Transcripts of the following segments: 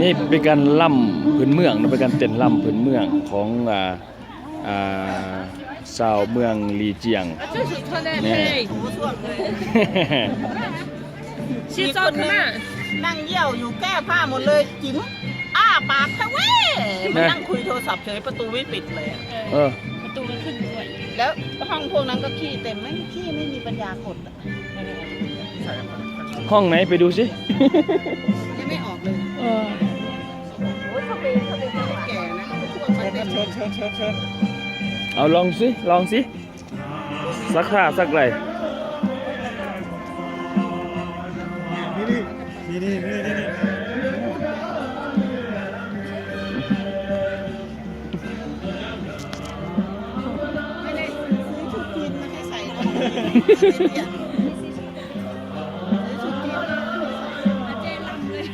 ນີ້ເປັນການລຳພື້ນເມືອງເນາະ ເປັນການເຕັ້ນລຳພື້ນເມືອງຂອງ ອ່າ ອ່າ ຊາວເມືອງຫຼີຈຽງ ແນ່. ມີຄົນໜຶ່ງນັ່ງຢ້ຽວຢູ່ແກ້ຜ້າໝົດເລີຍ ຈິມອ້າປາກທະເວ ມານັ່ງຄຸຍໂທລະສັບເສີຍ ປະຕູໄມ່ປິດເລີຍອະ. ເອີ ປະຕູມັນຂຶ້ນດ້ວຍ ແລ້ວຫ້ອງພວກນັ້ນກໍຂີ້ເຕັມ ໄມ່ຂີ້ ໄມ່ມີປັນຍາກົດອະ. ຫ້ອງໄຫນໄປດູຊິ ຍັງໄມ່ອອກເລີຍ. ເອີ ແກ່ນະ ເຊີນ ເຊີນ ເຊີນ ເຊີນ ເຊີນ ເອົາລອງຊິ ລອງຊິ ຊັກຜ້າຊັກໄຫຼ. ນີ້ ນີ້ ນີ້ ນີ້ ນີ້ ນີ້ ໄດ້ຊື້ຊຸດຈີນມາໃຫ້ໃສ່ເນາະ ຊື້ຊຸດຈີນມາໃຫ້ໃສ່ ມາເຈລຳເລີຍ.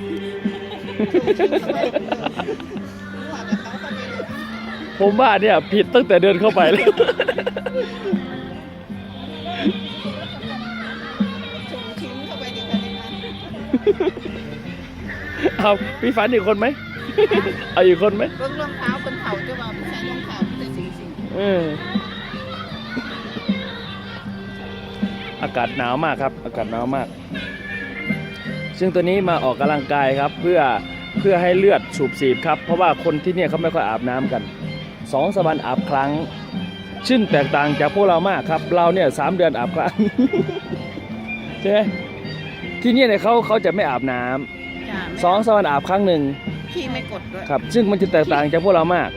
ຜົມວ່າເນຍຜິດຕັ້ງແຕ່ເດີນເຂົ້າໄປແລ້ວ. ເອົາ ມີຝັນອີກຄົນໄໝ? ເອົາອີກຄົນໄໝ? ເບິ່ງລອງເທ້າເພິ່ນເຖົ້າ ຈະວ່າເພິ່ນໃສ່ລອງເທ້າມີແຕ່ສີສີ. ເອີ ອາກາດໜາວມາກຄັບ ອາກາດໜາວມາກ. ซึ่งตัวนี้มาออกกำลังกายครับ เพื่อ เพื่อให้เลือดสูบฉีดครับ เพราะว่าคนที่เนี่ยเขาไม่ค่อยอาบน้ำกัน สองสามวันอาบครั้ง ซึ่งแตกต่างจากพวกเรามากครับ เราเนี่ยสามเดือนอาบครั้ง ใช่ไหม ที่เนี่ยเนี่ยเขา เขาจะไม่อาบน้ำ จ้ะ ไม่ สองสามวันอาบครั้งหนึ่ง ขี้ไม่กดด้วย ครับ ซึ่งมันจะแตกต่างจากพวกเรามาก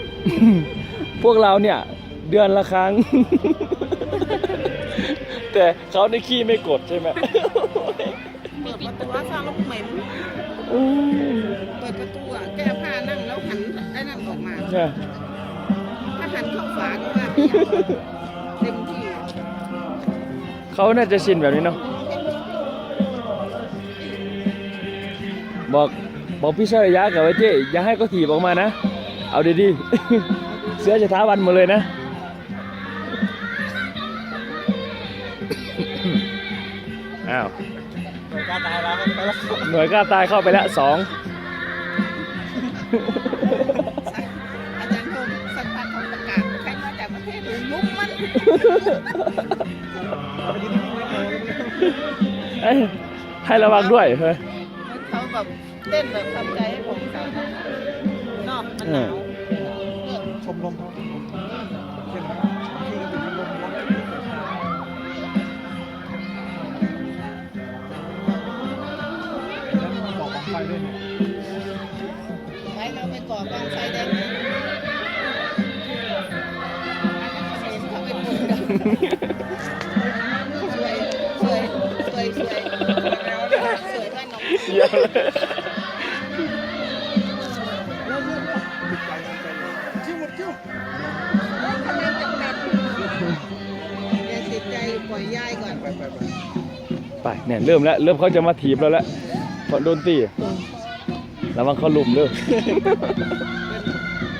พวกเราเนี่ยเดือนละครั้ง แต่เขานี่ขี้ไม่กดใช่ไหม? ເປີດປະຕູ ສ້າງລະເໝັນ ໂອ້ຍ ເປີດປະຕູອະ ແກ້ຜ້ານັ່ງແລ້ວຫັນໄອ້ນັ້ນອອກມາ ເອີ ຖ້າຫັນເຂົ້າຝາກໍວ່າໄປຢ່າງ ເຕັມທີ່. เขาน่าจะชินแบบนี้เนาะ บอก บอกพี่เสื้อยักษ์กับไอ้เจ๊ อย่าให้เขาถีบออกมานะ เอาดีๆ เสื้อจะท้าวันหมดเลยนะ อ้าว หน่วยกล้าตายแล้ว หน่วยกล้าตายเข้าไปแล้ว สอง ອາຈານໂທ ສັກພັກເຂົາປະກາດ ໃຜມາຈາກປະເທດລຸມມັນ ເອ້ຍ ໃຫ້ລະວັງດ້ວຍເຮີ້ຍ ເຂົາແບບ ເຕັ້ນແບບທຳໃຈໃຫ້ຂອງສາວເນາະ ມັນໜາວ ເອີ ຊົມລົມເຂົາ ໄປ ເຮົາໄປກໍ່ບັ້ງໄຟແດງ ຢ່າເສຍໃຈ ປ່ອຍຍາຍກ່ອນ ໄປ ໄປ ໄປ ໄປ ແນ່ນ ເລີ່ມແລ້ວ ເລີ່ມເຂົາຈະມາຖີບແລ້ວແຫຼະ ເພາະດົນຕີ ລະວັງເຂົາລົ້ມເດີ ເພິ່ນ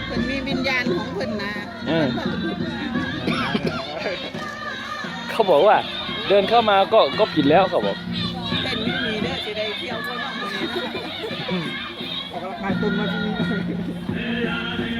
ເພິ່ນມີວິນຍານຂອງເພິ່ນນະ ເອີ ເຂົາບອກວ່າເດີນເຂົ້າມາກໍ ກໍຜິດແລ້ວ ເຂົາບອກ ເຕັ້ນມີເດີ ຊິໄດ້ທ່ຽວເຂົາເນາະ ອອກກຳລັງກາຍຕົນມາທີ່ນີ້